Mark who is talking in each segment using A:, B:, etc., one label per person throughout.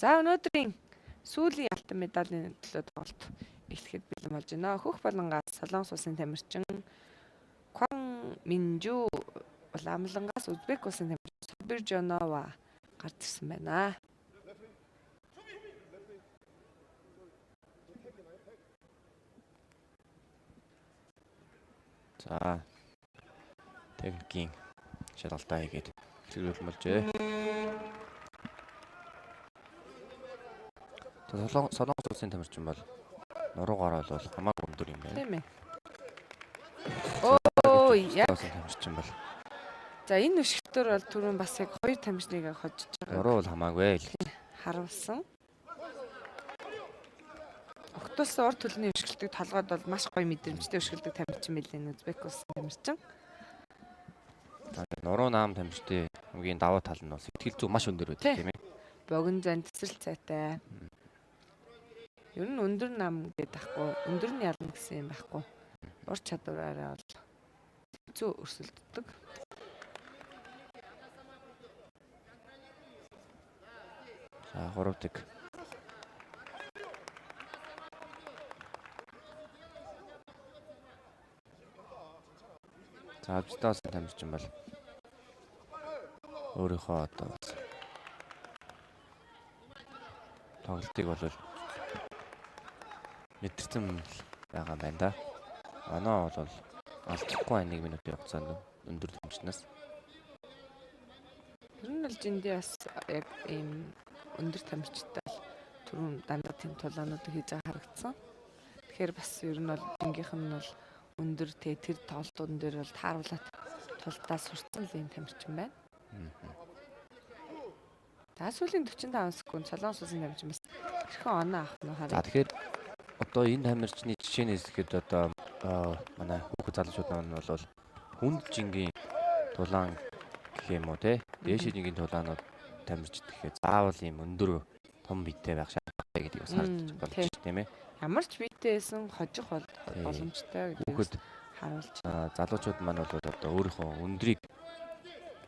A: За өнөөдрийн сүүлийн алтан медалийн төлөө тоглолт эхлэхэд бэлэн болж байна. Хөх болонгаас Солонгос улсын тамирчин Кван Минжу, Улаанбалангаас Узбек улсын тамирчин Собиржонова гарч ирсэн байна.
B: За техникийн шалгалтаа хийгээд чиглэл болжээ. Солонгос улсын тамирчин бол нуруугаараа бол хамаагүй өндөр юм байна.
A: Тийм ээ. Оо яг
B: тамирчин бол.
A: За энэ өшигтөр бол түрүүн бас яг хоёр тамирчныг хожиж байгаа.
B: Нуруу бол хамаагүй л.
A: Харуулсан. Огтулсан урд төлний өшиглөлтийг толгойд бол маш гоё мэдрэмжтэй өшиглөдөг тамирчин мэлээ Узбек улсын тамирчин.
B: За нуруу наам тамирчдын хамгийн давуу тал нь бол сэтгэл зүй маш өндөр байдаг тийм ээ.
A: Богино зан тесрэл цайтай. Ер нь өндөр нам гэдэг ахгүй, өндөр нь ялна гэсэн юм байхгүй. Ур чадвараараа бол зүү өрсөлддөг.
B: За 3-1. За Абстаас тамирчин бол өөрийнхөө одоо тоглолтыг бол мэдэрсэн байгаа юм байна да. Оноо бол алдахгүй байна 1 минутын хугацаанд өндөр тамирчнаас.
A: Ер нь бол жиндээ бас яг ийм өндөр тамирчтай л түрүүн дандаа тийм тулаануудыг хийж байгаа харагдсан. Тэгэхээр бас ер нь бол жингийнх нь бол өндөр тэр тоглолтууд дээр бол тааруулаад тулдаа сурцсан л ийм тамирчин байна. За сүүлийн 45 секунд Солонгос улсын тамирчин бас хэрхэн оноо авах нь харъя.
B: За тэгэхээр одоо энэ тамирчны жишээнээс ихэд одоо манай хүүхэд залуучууд маань бол хүнд жингийн тулаан гэх юм уу те дээшээ жингийн тулаанууд тамирчид гэхэд заавал ийм өндөр том биетэй байх шаардлагатай гэдгийг бас харж болж тийм ээ.
A: Ямар ч биетэй байсан хожих боломжтой гэдгийг
B: хүүхэд
A: харуулж
B: залуучууд маань бол одоо өөрийнхөө өндрийг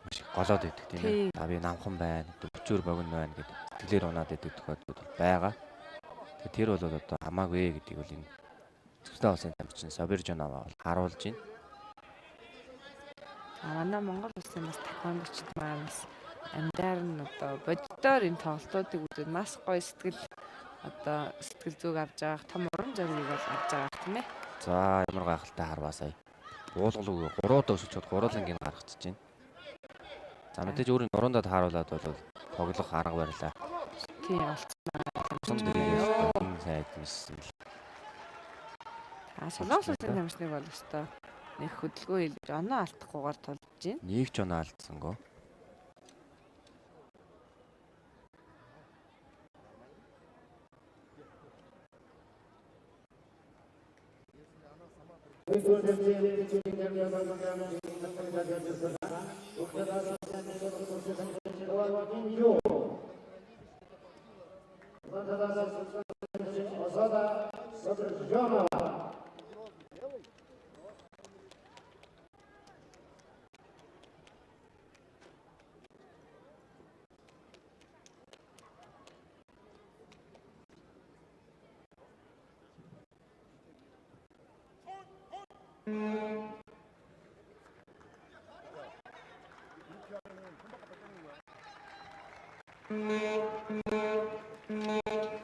B: маш их голоод байдаг тийм ээ. За би намхан байна, бөчөр богино байна гэдэг сэтгэлээр унаад байдаг тохиолдлууд байгаа. Тэр бол одоо хамаагүй гэдгийг бол энэ Зөвхөн улсын тамирчин Собиржонова бол харуулж байна.
A: А манай Монгол улсын бас таквондочд маань бас амьдаар нь одоо боддоор энэ тоглолтуудыг үзээд маш гоё сэтгэл одоо сэтгэл зүг авч байгаа, том урам зориг бол авч байгаа тийм ээ.
B: За ямар гайхалтай харваа сая. Буулгалгүй 3 удаа өсөж чад гурлангийг гаргачих чинь. За мэдээж өөрийн нуруундаа тааруулаад бол тоглох арга барилаа.
A: Тийм олцсон.
B: Сайд миссэн л.
A: А Солонгос улсын тамирчныг бол өстой нэг хөдөлгөөн хийлгэж оноо алдахгүйгээр тулж байна.
B: Нэг ч оноо алдсангүй.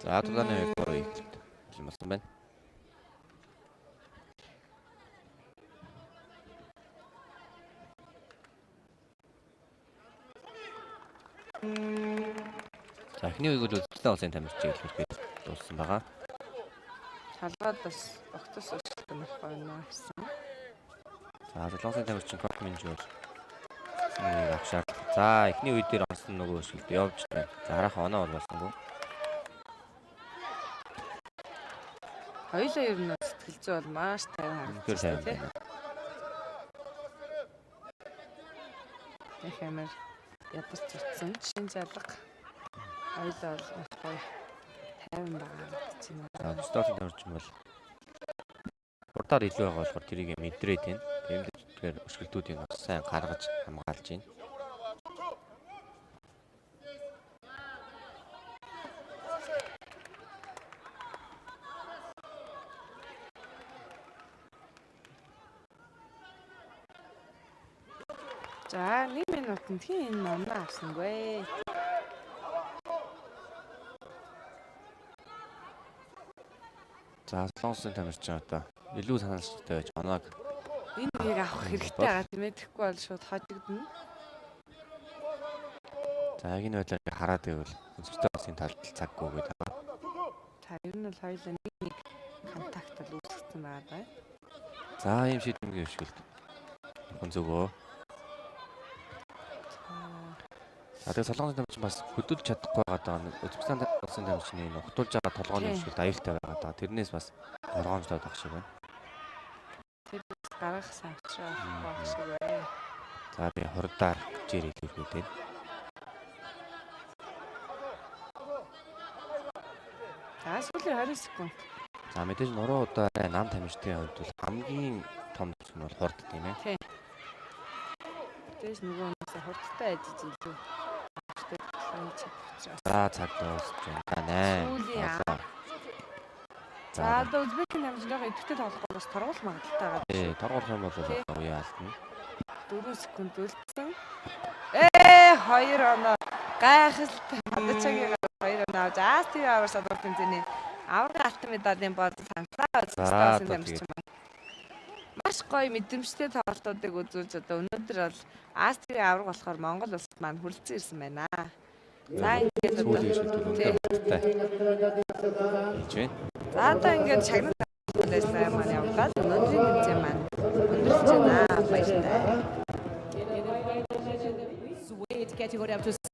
B: За тулааны хоёр дахь эхлэлт болсон байна. За эхний үеийг бол Үзбэкстан улсын тамирчид илэрхийлж дууссан байгаа.
A: Толгойд бас огтос өсөлт юм байна гэсэн.
B: За Солонгосын тамирчин Кок Минж бол нэг авах шаардлага. За эхний үе дээр онсон нөгөө өсөлт явж байна. За хараахан оноо бол болсонгүй.
A: Хоёулаа ер нь сэтгэл зүй бол маш тайван харагдсан тийм. Их амар ядарч утсан шин залга. Хоёулаа бол маш гоё тайван байгаа гэж байна.
B: За Үзбэкстан тамирчин бол хурдаар илүү байгаа болохоор тэрийг мэдрээд байна. Тийм тэгэхээр өшгөлтүүдийг бас сайн гаргаж хамгаалж байна.
A: За, 1 минутанд хэн энэ оноо авсангүй.
B: За, Солонгосын тамирчин одоо илүү санаачлалтай байж оноог
A: Энэ үеийг авах хэрэгтэй байгаа, тийм ээ. Тэгэхгүй бол шууд хожигдоно.
B: За, яг энэ байдлаар хараад байвал Үзбэкстан улсын талд цаггүй гэдэг байгаа.
A: За, ер нь бол хоёулаа нэг нэг контакт бол үүсгэсэн байгаа даа.
B: За, ийм шийдэмгийн өвшгөлт. Хүн зүгөө. За, тэгээ Солонгосын тамирчин бас хөдөлж чадахгүй байгаа даа. Үзбэкстан улсын тамирчны энэ ухтуулж байгаа толгойн өвшгөлт аюултай байгаа даа. Тэрнээс бас горгоомжлоод байх шиг байна.
A: Тэр бас гаргах сан учраа байх шиг байна.
B: За, би хурдаар хүчээр илүүргээд байна.
A: За, сүүлийн 20 секунд.
B: За, мэдээж нуруу удаа нам тамирчдын хувьд бол хамгийн том зүйл нь бол хурд, тийм ээ.
A: Тийм. Мэдээж нөгөө хүмүүсээ хурдтай ажиллаж илүү авчтай хийж чадах учраас.
B: За, цаг дуусч байна. За, 8.
A: Сүүлийн. За, одоо Узбекийн тамирчин жоохон идэвхтэй тоглохгүй бас торгуул магадлалтай байгаа.
B: Тий, торгуулах юм бол одоо үе алдна.
A: 4 секунд үлдсэн. 2 оноо гайхалтай Хадачагийн 2 оноо авч Аз ТV авар садвар тэмцээний аваргын алтан медалийн бодол хангалаа Узбекистан тамирчин байна. Маш гоё мэдрэмжтэй тоглолтуудыг үзүүлж одоо өнөөдөр бол Аз ТV аварга болохоор Монгол улсад маань хүрэлцэн ирсэн байна. За, ингээд одоо
B: Сүүлийн шилдэл өндөр хурдтай хийж байна.
A: За, одоо ингээд шагнал үйл ажиллагаа маань явагдаад өнөөдрийн тэмцээн маань өндөрлөж байна. Баяртай.
C: Weight category up to